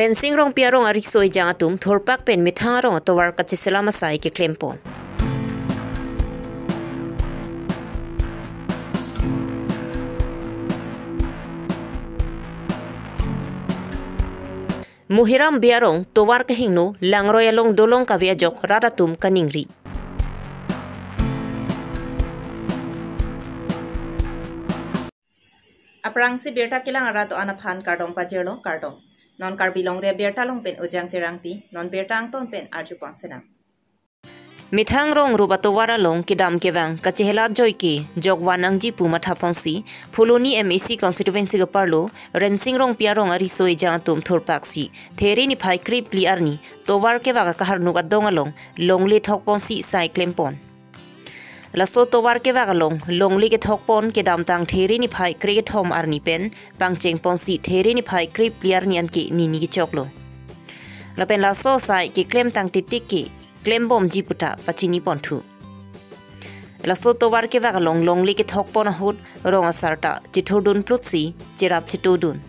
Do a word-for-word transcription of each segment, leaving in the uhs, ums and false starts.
Rensing Rongpi arong ariso ejang atum thurpak pen methang arong atovar kacheselam asai keklempon. Muhiram Bey arong tovar kehingno, langroi along dolong kave ajok rat atum kaningri. Aphrangsi birta kelang arat do-an aphan kardom pajirlo, kardom. Non Karbi Longri Abirta along pen Ujang Terangpi, non birta angton pen arjupon senang. Methang rong rup atovar along kedam kevang kachehelat joike jokvan nangji pu mathaponsi, Phuloni M A C constituency keparlo, Rensing Rongpi arong ariso ejang atum thurpaksi, There niphai krephli arni, tovar kevak akaharnuk adong along, longle thokponsi sai klempon. Laso tovar kevak along, longle kethokpon kedamtang There niphai krekethom arni pen, pangchengponsi There niphai krephli arni anke nini kechoklo. Lapen laso sai keklem tangtitik ke, klembomji puta pachiniponthu. Laso tovar kevak along longle kethokpon ahut rong asar ta chethurdun plutsi cherap chetodun.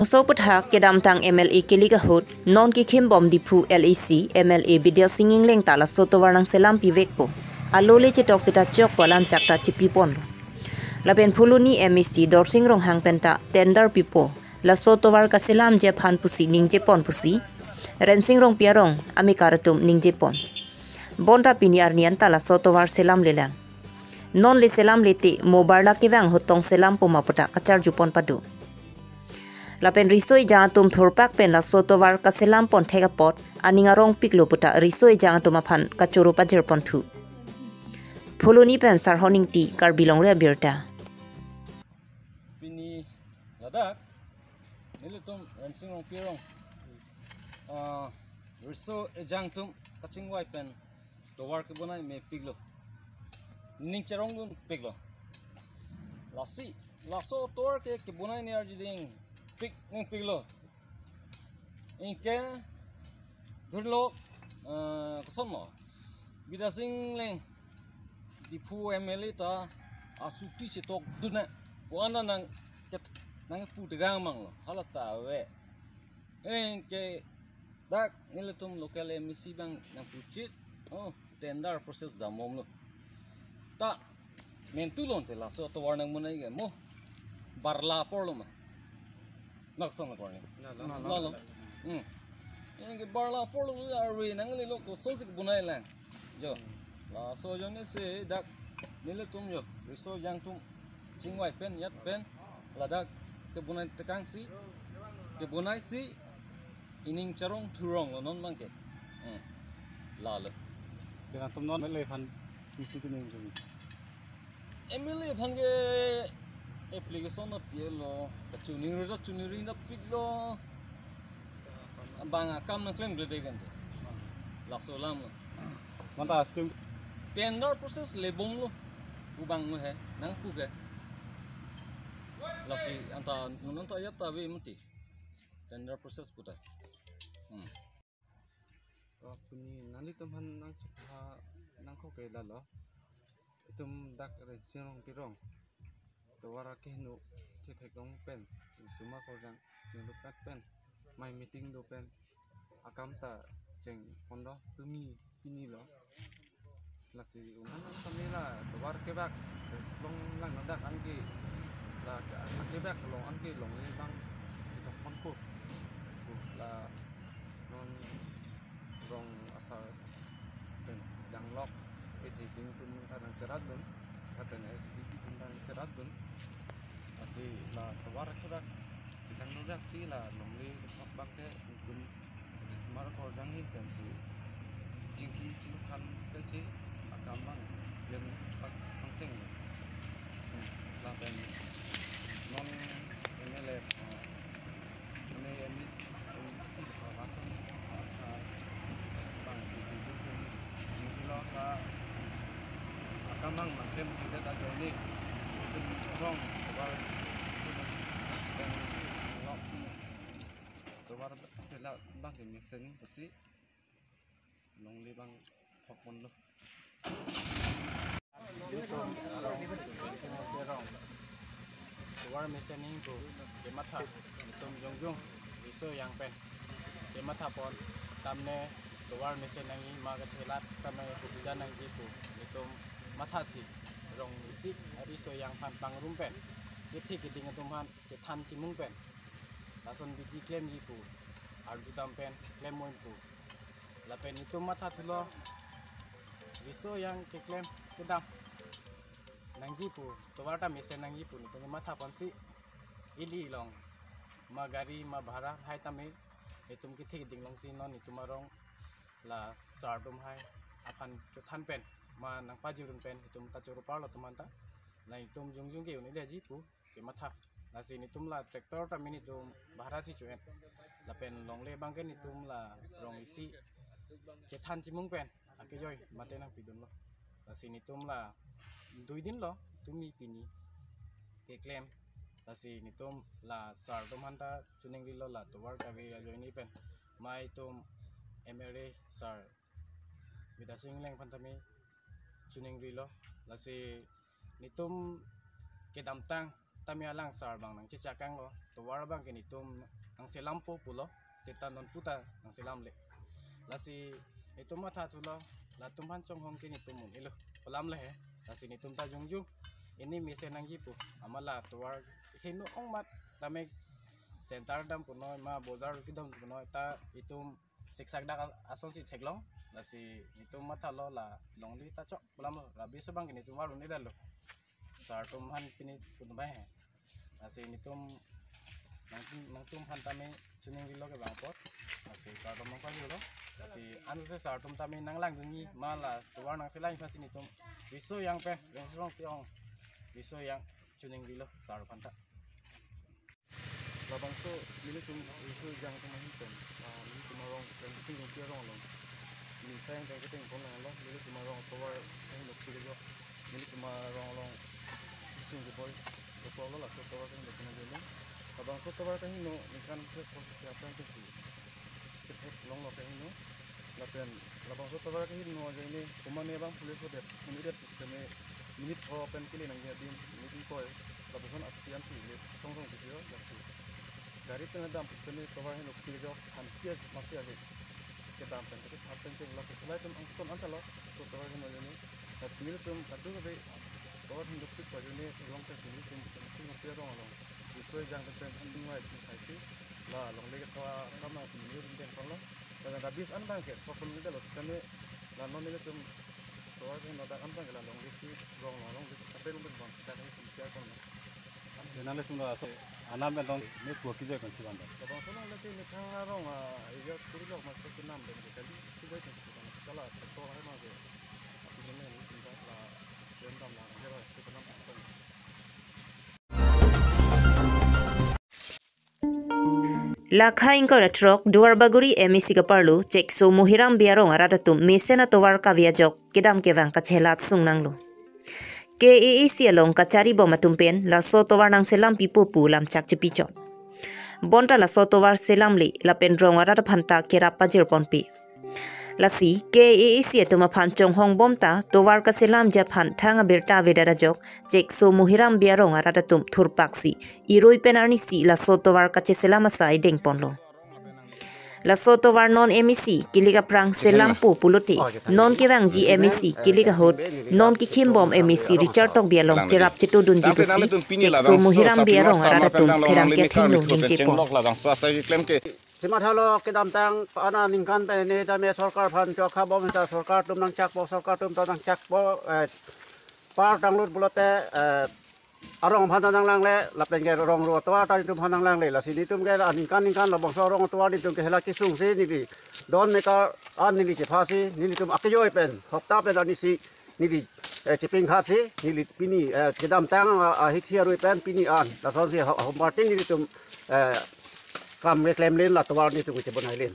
Laso aputhak kedamtang M L A kelik ahut, non kekhimbom Diphu L A C M L A Bidya Sing Engleng ta laso tovar nangselam pivekpo. Alo le chetok seta chokpo, alam chak ta chipiponlo. Lapen Phuloni M A C Dorsing Ronghang penta tender pipo, laso tovar kaselamji aphan pusi ningjepon pusi, Rensing Rongpi arong amekar atum ningjepon. Bonta pini arni anta laso tovar selamlelang. Non le selamle te mo barla kevang ahut tong selampo ma puta kacharjupon pado. Lapen riso ejang atum thurpak pen laso tovar kaselampon thek apot aning arongpiklo puta riso ejang atum aphan kachoro pajirponthu. Phuloni pen Sarhon Ingti, Karbi Longri Abirta. Pini ladak nelitum Rensing Rongpi arong, ah, riso ejang atum kachingvai pen tovar kebonai mepiklo. Ning cherongdunpiklo. Lasi, laso tovar ke kebonai ni arjiding pik ningpiklo. Anke, dhurlo, eh, kosonlo, Bidya Sing Engleng, Diphu M L A ta asuti chetokdun na, puan nang ket-, nangpu tegang manglo, hala ta ave. Anke, dak nelitum local M A C abang nangpuchit, oh, tender process damomlo. Ta, mentu lonte laso tovar nangbonai ke mo barla aporlo ma. Makson lo korni. Lalo. Lalo. Hmm. Anke barla aporlo arve nanglelo kosonsi kebonai lang. Jo. Laso ajoine si dak nelitum jo, riso ejang atum chingvai pen, jat pen, ladak kebonai tekangsi, kebonaisi, ining charong thuronglo non abangke. Hmm. Lalo. Kena atum non M L A aphan isi tu ning tu. M L A aphan ke application ta pilo, kachiningri ta chiningri ta piklo. Abang akam nangklemkle de kan tu. Laso alam lo. Manta scheme. Tender process le bomlo. Pu abanglo he, nangpu ke. Lasi anta non anta jat ta ave mati. Tender process puta. Hmm. To pini nanglitum aphan nangchok ha nangkok ke lalo. Itum dak Rensing Rongpi arong tovar akehingno chetheklong pen, suma korjang chinglupat pen, mai meeting do pen, akam ta chengpon do, tumi pini lo. Lasi un-an an kami la tovar kevak long lang ladak anke, la ke-, kevak long anke longle abang chethokponpo. La non rong asar pen danglok, kethe atum ta nangcheratdun, lapen S D P atum ta nangcheratdun. Lasi la tovar kevak chethangnodetsi la longle kethok abangke itum suma korjang ahin pensi chingki chingthan pensi akam abang klem pang-, pangcheng. Hmm, lapen non M L A, eh, non M L A, M L C, eh, lapen, eh, bang, di, di, di, di, chingkilo ka akam abang nangklemkledet ajoine, itum rong Tovar chelat abang ke mesen pusi longle abang thokponlo. Tovar mesen nangji pu kematha nelitum jongjong riso ejang pen kematha pon, tamne tovar mesen nangji ma kachelat tame hubida nangji pu nelitum mathasi rong isi ariso ejang aphan pangrum pen kethe keding atum aphan kethan chimung pen lason bidi klemji pu arju dam pen klem-un pu. Lapen nelitum mathathulo, riso ejang keklem kedam nangji pu, tovar ta mesen nangji pu nelitum matha ponsi ili along ma gari ma bhara hai tame nelitum kethe keding alongsi non nelitum arong la sar atum hai aphan chothan pen ma nangpajirun pen nelitum ta choro parlo atum aphan ta, la nelitum jongjong ke-un idetji pu kematha. Lasi nelitum la tractor tame nelitum bharasi cho-en. Lapen longle abang ke nelitum la rong isi kethan chimung pen akejoi mate nangpidunlo. Lasi nelitum la dui din lo tumi pini keklem. Lasi nelitum la sar atum aphan ta choningrilo la tovar kave ajoine pen ma itum M L A sar Bidya Sing Engleng aphan tame choningrilo. Lasi nelitum kedamtang tame alang sar abang nangchechak-anglo, tovar abang ke nelitum nangselampo pulo, seta non puta nangselamle. Lasi nelitum mathathulo, latum aphan chonghong ke nelitum un-elo pu alam le he. Lasi nelitum ta jongjong, ili mesen nangji pu, amat la tovar heno ong amat tame center dam punoi ma bojar kedam punoi ta itum siksak dak a-, asonsi theklong. Lasi nelitum mathalo la longle ta chok pu alam lo, rabi so abang ke nelitum arun idetlo. Sar atum aphan pini punbai he. Lasi nelitum nang, nangtum aphan tame choningrilo ke bang apot. Lasi sar atum nangpajirlo. Lasi ansi sar atum tame nanglangdunji ma la tovar nangselam aphansi nelitum riso ejang pen, riso ejang pi ong, riso ejang choningrilo sar atum aphan ta. Labangso nelitum riso ejang atum ahin pen, ah, nelitum arong pen Bising Rongpi arong along. Neli sayang pen keteng pon lang lo, nelitum arong tovar ahin lo kiri jo, nelitum arong along Bising ke boy, ke polo laso tovar ahin lo kena jelo. Labangso tovar ahin lo ningkan ke pon siapa yang kesi. Kethek longlo kaheno. Lapen labangso tovar kaheno ajoine komatne abang police adet, un-edet pusitame minute pho pen kele nangji adim, minute ingkoi, lapuson apian si le tong tong video, lasi gari pen dam pusitame tovar heno kele jok han kias masi ale kedam pen kethek thap pen ke lake sulai pen angton antalo, so tovar heno ajoine. Lasi nelitum kadokave tovar heno pik pa ajoine, long pen nelitum si nelitum arong along riso ejang pen pen tingwai pen saisi la longle kethua kam nang nelitum den ponlo. Lapen rabi so an abang ke thokpon neli lo, sitame la non nelitum tovar ke nodak an abang ke la longle si rong long longle kape rong pen bang sita kami pun share ponlo. Nangtum laso anam pen tong ne pu kejoi konsi bang. Labangso longle ke nithang arong, ah, area kuri lok masi kenam pen ke kali kejoi konsi bang. Kala sektor hai ma ke. Api jene ni tinta la jendam la jera sekenam. Lakha ingkoi ra throk Duarbagori M A C kaparlo Chekso Mohiram Bey arong arat atum mesen atovar kave ajok kedam kevang kachelat sung nanglo. K A A C along kachari bom atum pen laso tovar nangselam pipo pu lamchak chepichot. Bonta laso tovar selamle lapen rong arat aphan ta kerap pajir ponpe. Lasi K A A C atum aphan chonghong bom ta tovar kaselamji aphan thang abirta avedet ajok Chekso Mohiram Bey arong arat atum thurpaksi irui pen arnisi laso tovar kacheselam asai deng ponlo. Laso tovar non M A C kilik aphrang selampo pulote non kevangji M A C kilik ahut non kekhim bom M A C Richard Tokbi along cherap chetodunji pusi Chekso Mohiram Bey arong arat atum pherangke athengno ningjepo. Chemathalo kedamtang ana ningkan pen ne tame sorkar aphan chokha bom ta sorkar atum nangchakpo, sorkar atum ta nangchakpo, eh, par tanglut pulote, eh, arong aphan ta nanglangle, lapen ke rong ro atovar ta nelitum aphan nanglangle, lasi nelitum ke aningkan ningkan labangso arong atovar nelitum ke hela kesung si neli don mekar an neli kephasi nelitum akejoi pen hokta pen anisi neli, eh, chepingkhat si neli pini, eh, kedamtang, ah, ah, hithi arui pen pini an lasonsi ho-, hom party nelitum, eh, kam keklemlen la tovar nelitum kechebonailen.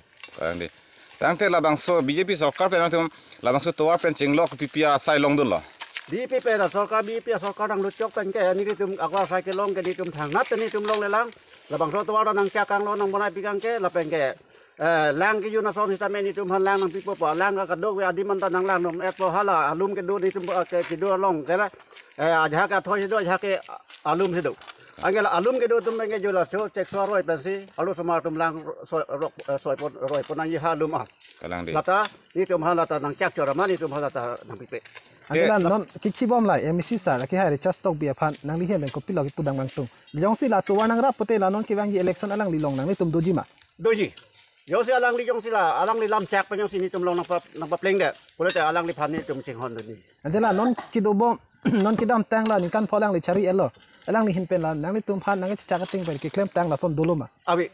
Tangte labangso B J P sorkar pen atum labangso tovar pen chenglok pipi asai longdunlo. B J P pen asorkar, B J P asorkar nangluchok pen ke nelitum akwa sai kelong ke nelitum thangnat nelitum longlelang. Labangso tovar ta nangchak kanglo, nangbonai pikang ke lapen ke, eh, lang kejun ason sitame nelitum aphan lang nangpipo pu, lang ka kadokave adim anta nanglang nom-etpo, hala alum kedo nelitum, eh, ke kedo along ke la, eh, ajahak athoi si do, ajahak ke alum si do. Anke la alum kedo atum pen ke jo laso chekso aroi pensi, alo osomar atum lang soi, rok, eh, soipon, roipon nangji ha alum ah. Kalang dei. Lata, nelitum aphan lata nangchak chora ma, nelitum aphan lata nangpipe. Anke la, eh, non kikchibom la, M A C sir, akehai Richard Tokbi aphan, nangli hem pen kopilo kipudam nangtung. Jongsi la tovar nangrap pute la non kevangji election alangli along nanglitum doji ma? Doji. Jongsi alangli jongsi la, alangli lam chak pen jongsi nelitum along nangpa, nangpaplengdet. Pulote alangliphan nelitum chinghon doji. Anke la non kedobom, non kedamtang la ningkan pho alangli chari-etlo. Alangli ahin pen la nanglitum aphan nangkechak ateng pen keklemtang lason dolo ma? Ave.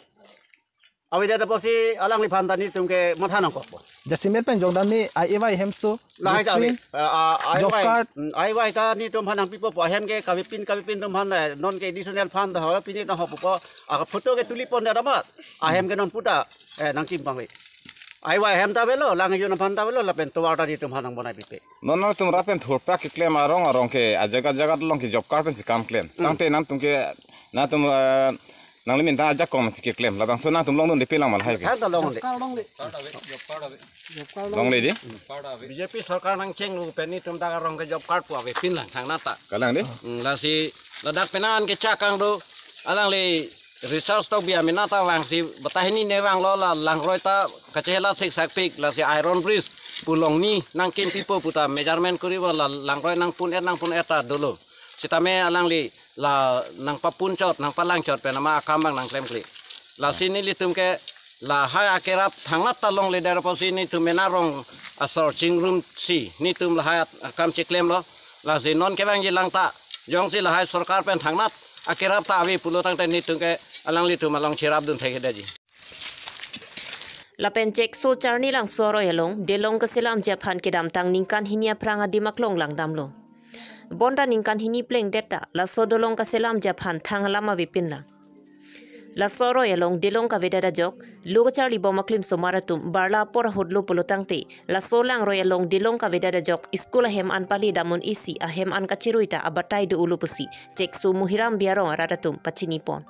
Avedet apotsi alangliphan ta nelitum ke matha nangkokpo. Jasemet pen jongdam ni I A Y hemso, lahai ta ave. Latrine, Ah, ah, job I A Y, card. Mm, I A Y ta nelitum aphan nangpipo pu, ahem ke kavepin kavepin atum aphan le, non ke additional fund ta ho, pini ta ho pupo. Ah, photo ke tulipondet amat. Ahem ke non puta, eh, nangkim pangve. I A Y ahem ta avelo, lang kejun aphan ta avelo, lapen tovar ta nelitum aphan nangbonai pipe. Non nangtum rap pen thurpak keklem arong arong ke, ajaga jaga along ke job card pensi kam klem. Hmm. Tangte nangtum ke, nangtum, eh, nangli minta ajakong si keklem. Labangso nangtum longdunde pi lang ma lahai ke? Thang ta longdunde. Job card longdunde. Job card longdunde. Longdunde dei? B J P sorkar nangchenglo pen nelitum dak arong ke job card pu avepin lang thangnat ta. Kalang dei? Hmm, lasi ladak penang kechak kang do, alangli Richard Tokbi amena ta vangsi, batai hini ne vanglo, la langroi ta kachehelat siksakpik, lasi iron bridge pu along ni nangkim pipo puta measurement koribo, la langroi nangpun-et nangpun-et ta dolo. Sitame alangli la nangpapun chot, nangpalang chot pen ama akam abang nangklemkle. Lasi nelitum ke lahai akerap thangnat ta longledet apotsi nelitum mena rong asor chingrumsi nelitum lahai at-, akam chiklemlo. Lasi non kevangji lang ta, jongsi lahai sorkar pen thangnat akerap ta ave pulo tangte nelitum ke alanglitum along cherapdun thekthedetji. Lapen chekso Charni Langso aroi along, dolong kaselamji aphan kedamtang ningkan hini aphrang adim aklong langdamlo. Bonta ningkan hini plengdet ta, laso dolong kaselamji aphan thang alam avepin lang. Laso aroi along dolong kavedet ajok, lo kacharlibom aklim osomar atum barla apor ahutlo pulo tangte, laso langroi along dolong kavedet ajok, school ahem an pali dam un-e si ahem an kachirui ta abatai do-olo pusi, chekso Muhiram Bey arong arat atum pachinipon.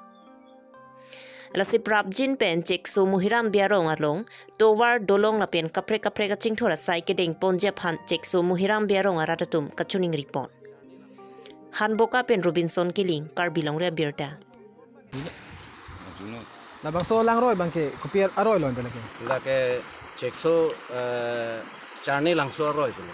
Lasi prapjin pen chekso Muhiram Bey arong along, tovar dolong lapen kaprek kaprek achingthur asai kedengponji aphan chekso Muhiram Bey arong arat atum kachiningripon. Hanboka pen Robinson Killing, Karbi Longri Abirta. Labangso langroi abang ke kopi aroi lo ante lake? Lake chekso, eh, Charni Langso aroi pulo.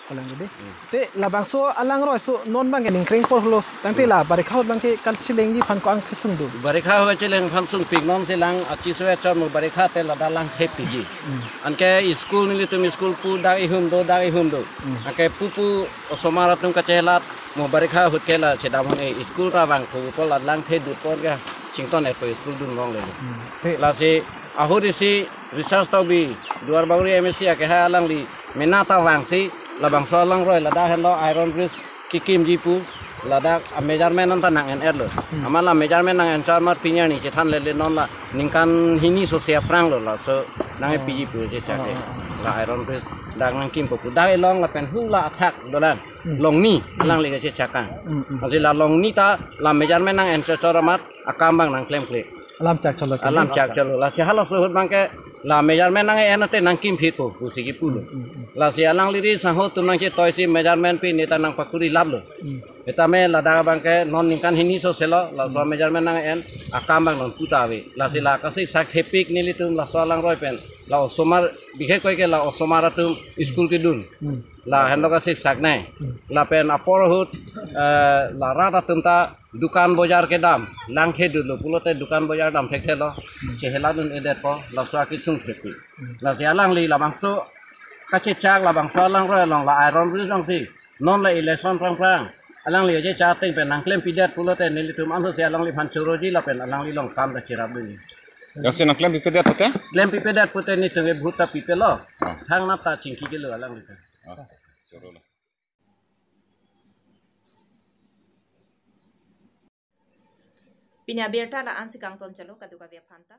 Kalang dei. Hmm. Te labangso alangroi aso non abang ke ningkreng porlo. Tangte la barikha ahut abang ke kachilengji aphan ko-an kesung do? Barikha ahut kachileng aphan sungpik, non si lang achiso echor mo barikha te ladak lang thepikji. Hmm. Anke school nelitum school pu dak ihum do, dak ihum do. Hmm. Anke pupu osomar atum kachelat mo barikha ahut ke la chedam un-e, school ta vangthu pol la lang the dutpon ka chington-etpo, school dunlonglelo. Hmm. Te lasi ahut isi Richard Tokbi, Duarbagori M A C akehai, alangli mena ta vangsi labangso alangroi ladak henlo iron bridge kekimji pu ladak a measurement anta nang-en-etlo. Hmm. Amat la measurement nang-en chot amat pini arni chethanlele, non la ningkan hini sose aphrang lo laso nangpiji pu chechak ke. Oh, oh, oh. La iron bridge dak nangkimpo pu. Dak along lapen hula athak dolang. Hmm. Longni, hmm, alangli kachechak kang. Hmm, hmm. Lasi la longni ta la measurement nang-en chot chot amat akam abang nangklemkle. Alam chak chotlo ke? Alam chak chotlo. Lasi halaso ahut abang ke la measurement nang-en ante nangkim phitpo pusi kipulo. Hmm, hmm, hmm. Lasi alangli ri sangho atum nangchetoi si measurement pini ta nangpakuri laplo. Hmm. Sitame ladak abang ke non ningkan hini sose lo, laso, hmm, measurement nang-en akam abang non puta ave. Lasi, hmm, la kasiksak thepik nelitum laso alangroi pen la osomar, bikhek koi ke la osomar atum school kedun. Hmm. La henlo kasiksak nai. Hmm. Lapen apor ahut, eh, la rat atum ta dukan bojar kedam, langthe dutlo pulote dukan bojar dam thekthelo, hmm, chehelat un-edetpo, laso akesung thepik. Hmm. Lasi alangli labangso kachechak labangso alangroi along la iron bridge alongsi non la election phrangphrang alangli kachechak ateng pen nangklempidet pulote nelitum anso si alangliphan choroji lapen alangli along kam ta cherapdunji. Jongsi nangklempipedet pute? Klempipedet pute nelitum ke vote ta pipelo. Ah. Thangnat ta chingki kelo alangliphan. Ah, chorolo. Pini abirta la-ansi kangton chalo, kadokave aphanta.